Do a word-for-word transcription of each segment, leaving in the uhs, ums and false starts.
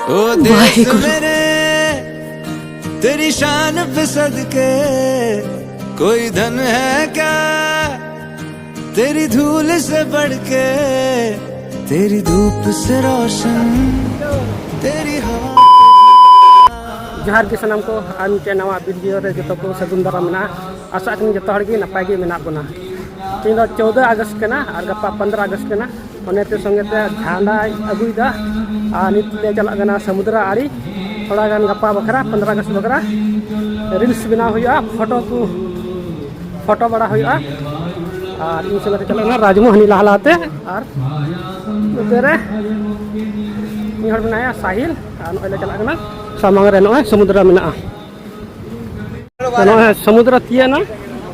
ओ देश वाहेगुरु। मेरे, तेरी शान पे सदके, कोई धन है क्या तेरी धूल से बढ़ के, तेरी धूप से रोशन, तेरी हवा। ᱡᱚᱦᱟᱨ ᱜᱮ ᱥᱟᱱᱟᱢ ᱠᱚ, ᱟᱨ ᱢᱤᱫᱴᱮᱱ ᱱᱟᱣᱟ ᱵᱷᱤᱰᱤᱭᱳ ᱨᱮ ᱡᱚᱛᱚ ᱠᱚ ᱥᱟᱹᱜᱩᱱ ᱫᱟᱨᱟᱢ ᱢᱮᱱᱟᱜᱼᱟ᱾ ᱟᱥᱟᱜ ᱠᱟᱹᱱᱟᱹᱧ ᱡᱚᱛᱚ ᱦᱚᱲ ᱜᱮ ᱱᱟᱯᱟᱭ ᱜᱮ ᱢᱮᱱᱟᱜ ᱵᱚᱱᱟ᱾ ᱛᱮᱦᱮᱧ ᱫᱚ ᱪᱳᱣᱫᱚ ᱟᱜᱚᱥᱴ ᱠᱟᱱᱟ ᱟᱨ ᱜᱟᱯᱟ ᱯᱚᱱᱫᱽᱨᱚ ᱟᱜᱚᱥᱴ ᱠᱟᱱᱟ᱾ ᱚᱱᱮ ᱛᱮ ᱥᱚᱸᱜᱮ ᱛᱮ ᱡᱷᱟᱱᱰᱟᱭ ᱟᱹᱜᱩᱭᱮᱫᱟ᱾ ᱟᱨ ᱱᱤᱛ ᱞᱮ ᱪᱟᱞᱟᱜ ᱠᱟᱱᱟ ᱥᱟᱹᱢᱩᱫᱽᱨᱟ ᱟᱲᱮ, ᱛᱷᱚᱲᱟ ᱜᱟᱱ ᱜᱟᱯᱟ ᱵᱟᱠᱷᱨᱟ, ᱯᱚᱱᱫᱽᱨᱚ ᱟᱜᱚᱥᱴ ᱵᱟᱠᱷᱨᱟ ᱨᱤᱞᱥ ᱵᱮᱱᱟᱣ ᱦᱩᱭᱩᱜᱼᱟ, ᱯᱷᱳᱴᱳ ᱠᱚ, ᱯᱷᱳᱴᱳ ᱵᱟᱲᱟ ᱦᱩᱭᱩᱜᱼᱟ᱾ ᱟᱨ ᱤᱧ ᱥᱚᱸᱜᱮ ᱛᱮ ᱪᱟᱞᱟᱜ ᱠᱟᱱᱟ ᱨᱟᱡᱽᱢᱳᱦᱚᱱᱤ ᱞᱟᱦᱟ ᱞᱟᱦᱟᱛᱮ, ᱟᱨ ᱱᱚᱛᱮ ᱨᱮ ᱢᱤᱫ ᱦᱚᱲ ᱢᱮᱱᱟᱭᱟ ᱥᱟᱦᱤᱞ, ᱟᱨ ᱱᱚᱜᱼᱚᱭ ᱞᱮ ᱪᱟᱞᱟᱜ ᱠᱟᱱᱟ᱾ ᱥᱟᱢᱟᱝ ᱨᱮ ᱱᱚᱜᱼᱚᱭ ᱥᱟᱹᱢᱩᱫᱽᱨᱟ ᱢᱮᱱᱟᱜᱼᱟ᱾ ᱱᱚᱜᱼᱚᱭ ᱥᱟᱹᱢᱩᱫᱽᱨᱟ ᱛᱤᱭᱟᱹᱜ ᱮᱱᱟ,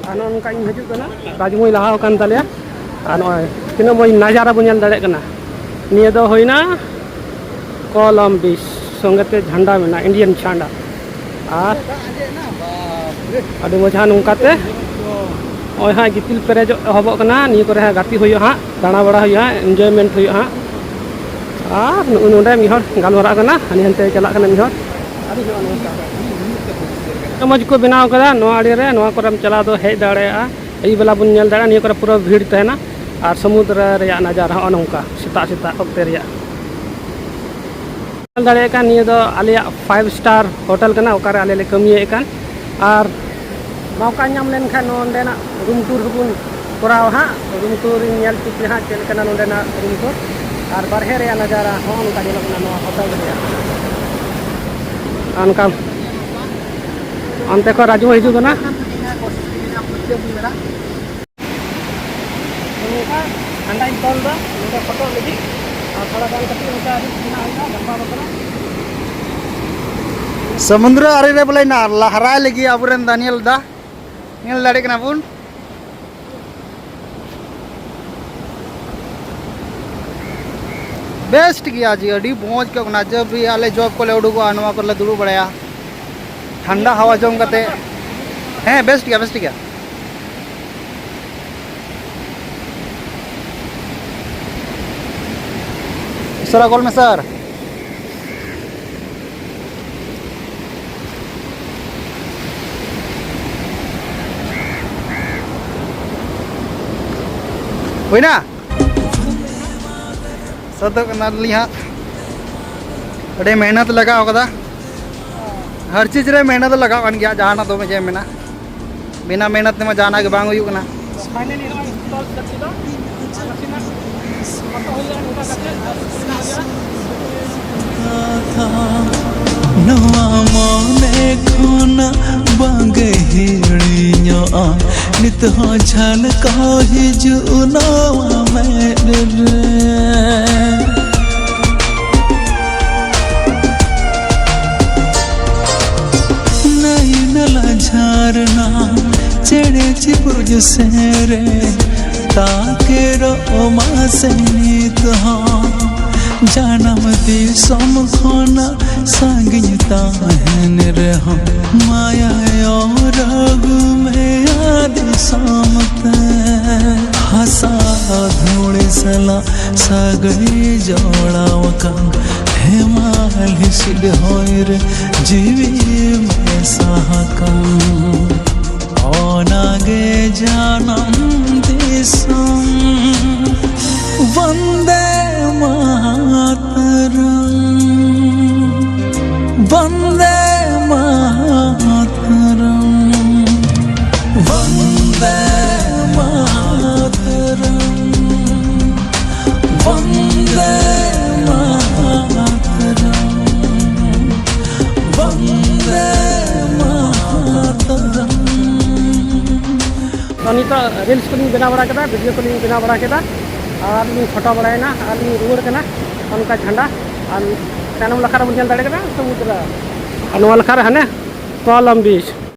ᱟᱨ ᱱᱚᱜᱼᱚ ᱱᱚᱝᱠᱟ ᱤᱧ ᱦᱤᱡᱩᱜ ᱠᱟᱱᱟ᱾ ᱨᱟᱡᱽᱢᱳᱦᱚᱱᱤ ᱞᱟᱦᱟ ᱟᱠᱟᱱ ᱛᱟᱞᱮᱭᱟ, ᱟᱨ ᱱᱚᱜᱼᱚᱭ ᱛᱤᱱᱟᱹᱜ ᱢᱚᱡᱽ ᱱᱟᱡᱟᱨᱟ ᱵᱚᱱ ᱧᱮᱞ ᱫᱟᱲᱮᱭᱟᱜ ᱠᱟᱱᱟ᱾ ᱱᱤᱭᱟᱹ ᱫᱚ ᱦᱩᱭᱱᱟ ᱠᱚᱞᱚᱢ ᱵᱤᱪ, ᱥᱚᱸᱜᱮ ᱛᱮ ᱡᱷᱟᱱᱰᱟ ᱢᱮᱱᱟᱜᱼᱟ, ᱤᱱᱰᱤᱭᱟᱱ ᱡᱷᱟᱱᱰᱟ᱾ ᱟᱨ ᱟᱹᱰᱤ ᱢᱚᱡᱽ ᱦᱟᱸᱜ ᱱᱚᱝᱠᱟ ᱛᱮ ᱱᱚᱜᱼᱚᱭ ᱦᱟᱸᱜ ᱜᱤᱛᱤᱞ ᱯᱮᱨᱮᱡᱚᱜ ᱮᱦᱚᱵᱚᱜ ᱠᱟᱱᱟ᱾ ᱱᱤᱭᱟᱹ ᱠᱚᱨᱮ ᱦᱟᱸᱜ ᱜᱟᱛᱮ ᱦᱩᱭᱩᱜᱼᱟ ᱦᱟᱸᱜ, ᱫᱟᱬᱟ ᱵᱟᱲᱟ ᱦᱩᱭᱩᱜᱼᱟ ᱦᱟᱸᱜ, ᱮᱱᱡᱚᱭᱢᱮᱱᱴ ᱦᱩᱭᱩᱜᱼᱟ ᱦᱟᱸᱜ᱾ ᱟᱨ ᱱᱩᱜᱼᱩ ᱱᱚᱸᱰᱮ ᱢᱤᱫ ᱦᱚᱲ ᱜᱟᱞᱢᱟᱨᱟᱜ ᱠᱟᱱᱟ, ᱦᱟᱹᱱᱤ ᱦᱟᱱᱛᱮ ᱪᱟᱞᱟᱜ ᱠᱟᱱᱟ ᱢᱤᱫ ᱦᱚᱲ᱾ ᱟᱹᱰᱤ ᱢᱚᱡᱽ ᱠᱚ ᱵᱮᱱᱟᱣ ᱠᱟᱫᱟ ᱱᱚᱣᱟ ᱟᱲᱮ ᱨᱮ, ᱱᱚᱣᱟ ᱠᱚᱨᱮᱢ ᱪᱟᱞᱟᱣ ᱫᱚ ᱦᱮᱡ ᱫᱟᱲᱮᱭᱟᱜᱼᱟ᱾ ᱟᱹᱭᱩᱵ ᱵᱮᱞᱟ ᱵᱚᱱ ᱧᱮᱞ ᱫᱟᱲᱮᱭᱟᱜᱼᱟ, ᱱᱤᱭᱟᱹ ᱠᱚᱨᱮ ᱯᱩᱨᱟᱹ ᱵᱷᱤᱲ ᱛᱟᱦᱮᱱᱟ᱾ ᱟᱨ ᱥᱟᱹᱢᱩᱫᱽᱨᱚ ᱨᱮᱭᱟᱜ ᱱᱟᱡᱟᱨᱟ ᱦᱚᱸᱜᱼᱚ ᱱᱚᱝᱠᱟ ᱥᱮᱛᱟᱜ ᱥᱮᱛᱟᱜ ᱚᱠᱛᱮ ᱨᱮᱭᱟᱜ᱾ ᱧᱮᱞ ᱫᱟᱲᱮᱭᱟᱜ ᱠᱟᱱ, ᱱᱤᱭᱟᱹ ᱫᱚ ᱟᱞᱮᱭᱟᱜ ᱯᱷᱟᱭᱤᱵᱷ ᱥᱴᱟᱨ ᱦᱳᱴᱮᱞ ᱠᱟᱱᱟ, ᱚᱠᱟᱨᱮ ᱟᱞᱮ ᱞᱮ ᱠᱟᱹᱢᱤᱭᱮᱫ ᱠᱟᱱ᱾ ᱟᱨ ᱢᱚᱣᱠᱟ ᱧᱟᱢ ᱞᱮᱱᱠᱷᱟᱱ ᱱᱚᱸᱰᱮᱱᱟᱜ ᱨᱩᱢ ᱴᱩᱨ ᱦᱚᱸᱵᱚᱱ ᱠᱚᱨᱟᱣᱟ ᱦᱟᱸᱜ᱾ ᱨᱩᱢ ᱴᱩᱨ ᱤᱧ ᱧᱮᱞ ᱦᱚᱪᱚ ᱯᱮᱭᱟ ᱦᱟᱸᱜ, ᱪᱮᱫ ᱞᱮᱠᱟᱱᱟ ᱱᱚᱸᱰᱮᱱᱟᱜ ᱨᱩᱢ ᱴᱩᱨ᱾ ᱟᱨ ᱵᱟᱨᱦᱮ ᱨᱮᱭᱟᱜ ᱱᱟᱡᱟᱨᱟ ᱦᱚᱸ ᱱᱚᱝᱠᱟ ᱧᱮᱞᱚᱜ ᱠᱟᱱᱟ ᱱᱚᱣᱟ ᱦᱳᱴᱮᱞ ᱨᱮᱭᱟᱜ᱾ ᱚᱱᱠᱟ ᱚᱱᱛᱮ ᱠᱷᱚᱱ ᱨᱟᱡᱩ ᱦᱤᱡᱩᱜ ᱠᱟᱱᱟ᱾ ᱱᱚᱝᱠᱟ ᱦᱟᱸᱰᱟᱧ ᱛᱚᱞ ᱫᱟ, ᱱᱚᱰᱮ ᱯᱷᱳᱴᱳ ᱞᱟᱹᱜᱤᱫ᱾ ᱟᱨ ᱛᱷᱚᱲᱟ ᱜᱟᱱ ᱠᱟᱹᱴᱤᱡ ᱚᱱᱠᱟ ᱨᱤᱞᱥ ᱵᱮᱱᱟᱣ ᱦᱩᱭᱩᱜᱼᱟ ᱜᱟᱯᱟ ᱵᱟᱠᱷᱨᱟ᱾ ᱥᱚᱢᱩᱫᱨᱚ ᱟᱲᱮ ᱨᱮ ᱵᱚᱞᱮ ᱞᱟᱦᱟᱨᱟᱭ ᱞᱟᱹᱜᱤᱫ ᱟᱵᱚᱨᱮᱱ ᱫᱟᱱᱤᱭᱮᱞ ᱫᱟ, ᱧᱮᱞ ᱫᱟᱲᱮᱭᱟᱜ ᱠᱟᱱᱟ ᱵᱚᱱ᱾ ᱵᱮᱥᱴ ᱜᱮᱭᱟ ᱡᱮ, ᱟᱹᱰᱤ ᱢᱚᱡᱽ ᱟᱹᱭᱠᱟᱹᱜ ᱠᱟᱱᱟ᱾ ᱡᱟᱵ ᱵᱷᱤ ᱟᱞᱮ ᱡᱚᱵ ᱠᱚᱞᱮ ᱩᱰᱩᱠᱚᱜᱼᱟ, ᱱᱚᱣᱟ ᱠᱚᱨᱮ ᱞᱮ ᱫᱩᱲᱩᱵ ᱵᱟᱲᱟᱭᱟ, ᱴᱷᱟᱱᱰᱟ ᱦᱟᱣᱟ ᱡᱚᱢ ᱠᱟᱛᱮ᱾ ᱦᱮᱸ, ᱵᱮᱥᱴ ᱜᱮᱭᱟ, ᱵᱮᱥᱴ ᱜᱮᱭᱟ᱾ ᱩᱥᱟᱹᱨᱟ ᱠᱚᱞ ᱢᱮ ᱥᱟᱨ᱾ ᱦᱩᱭᱱᱟ? ᱥᱟᱹᱛᱚᱜ ᱠᱟᱱᱟᱞᱤᱧ ᱦᱟᱸᱜ᱾ ᱟᱹᱰᱤ ᱢᱮᱦᱱᱚᱛ ᱞᱟᱜᱟᱣ ᱠᱟᱫᱟ᱾ ᱦᱟᱨ ᱪᱤᱡᱽ ᱨᱮ ᱢᱮᱦᱱᱚᱛ ᱞᱟᱜᱟᱣ ᱠᱟᱱ ᱜᱮᱭᱟ, ᱡᱟᱦᱟᱱᱟᱜ ᱫᱚ ᱪᱮᱫ ᱮᱢ ᱢᱮᱱᱟ, ᱵᱤᱱᱟ ᱢᱮᱦᱱᱚᱛ ᱛᱮᱢᱟ ᱡᱟᱦᱟᱱᱟᱜ ᱜᱮ ᱵᱟᱝ ᱦᱩᱭᱩᱜ ᱠᱟᱱᱟ᱾ ᱱᱚᱣᱟ ᱢᱚᱱᱮ ᱠᱷᱚᱱᱟᱜ ᱵᱟᱝ ᱦᱤᱲᱤᱧᱚᱜᱼᱟ, ᱱᱤᱛ ᱦᱚᱸ ᱡᱷᱟᱞᱠᱟᱣ ᱦᱤᱡᱩᱜ ᱱᱚᱣᱟ ᱢᱮᱫ ᱨᱮ᱾ ᱱᱟᱹᱭ ᱱᱟᱞᱟ ᱡᱷᱟᱨᱱᱟ ᱪᱮᱬᱮ ᱪᱤᱯᱨᱩᱡ ᱥᱮᱨᱮᱧ ᱛᱟᱠᱮᱨᱚᱜ ᱢᱟᱥᱮ ᱱᱤᱛ ᱦᱚᱸ᱾ ᱡᱟᱱᱟᱢ ᱫᱤᱥᱚᱢ ᱠᱷᱚᱱᱟᱜ ᱥᱟᱺᱜᱤᱧ ᱛᱟᱦᱮᱱ ᱨᱮᱦᱚᱸ, ᱢᱟᱭᱟ ᱚᱨ ᱟᱹᱜᱩ ᱢᱮᱭᱟ ᱫᱤᱥᱚᱢ ᱛᱮ᱾ ᱦᱟᱥᱟ ᱫᱷᱩᱲᱤ ᱥᱟᱞᱟᱜ ᱥᱟᱹᱜᱟᱹᱭ ᱡᱚᱲᱟᱣ ᱟᱠᱟᱱ, ᱦᱮᱢᱟᱞ ᱦᱤᱸᱥᱤᱫ ᱦᱚᱭ ᱨᱮ ᱡᱤᱣᱤ ᱢᱮᱥᱟ ᱟᱠᱟᱱ, ᱚᱱᱟᱜᱮ ᱡᱟᱱᱟᱢ ᱫᱤᱥᱚᱢ᱾ ᱵᱚᱱᱫᱮ ᱢᱟᱛᱟᱨᱟᱢ, ᱵᱚᱱᱫᱮ ᱢᱟᱛᱟᱨᱟᱢ, ᱵᱚᱱᱫᱮ ᱢᱟᱛᱟᱨᱟᱢ, ᱵᱚᱱᱫᱮ ᱢᱟᱛᱟᱨᱟᱢ, ᱵᱚᱱᱫᱮ ᱢᱟᱛᱟᱨᱟᱢ᱾ ᱛᱚ, ᱱᱤᱛᱚᱜ reels ᱠᱚᱞᱤᱧ ᱵᱮᱱᱟᱣ ᱵᱟᱲᱟ ᱠᱮᱫᱟ, video ᱠᱚᱞᱤᱧ ᱵᱮᱱᱟᱣ ᱵᱟᱲᱟ ᱠᱮᱫᱟ, ᱟᱨ ᱞᱤᱧ ᱯᱷᱳᱴᱳ ᱵᱟᱲᱟᱭᱮᱱᱟ, ᱟᱨ ᱞᱤᱧ ᱨᱩᱣᱟᱹᱲ ᱠᱟᱱᱟ᱾ ᱚᱱᱠᱟ ᱡᱷᱟᱱᱰᱟ, ᱟᱨ ᱛᱟᱭᱱᱚᱢ ᱞᱟᱠᱷᱟ ᱨᱮᱵᱚᱱ ᱧᱮᱞ ᱫᱟᱲᱮ ᱠᱟᱫᱟ ᱥᱚᱢᱩᱫᱨᱚ, ᱟᱨ ᱱᱚᱣᱟ ᱞᱟᱠᱷᱟ ᱨᱮ ᱦᱟᱱᱮ ᱠᱚᱞᱚᱢ beach᱾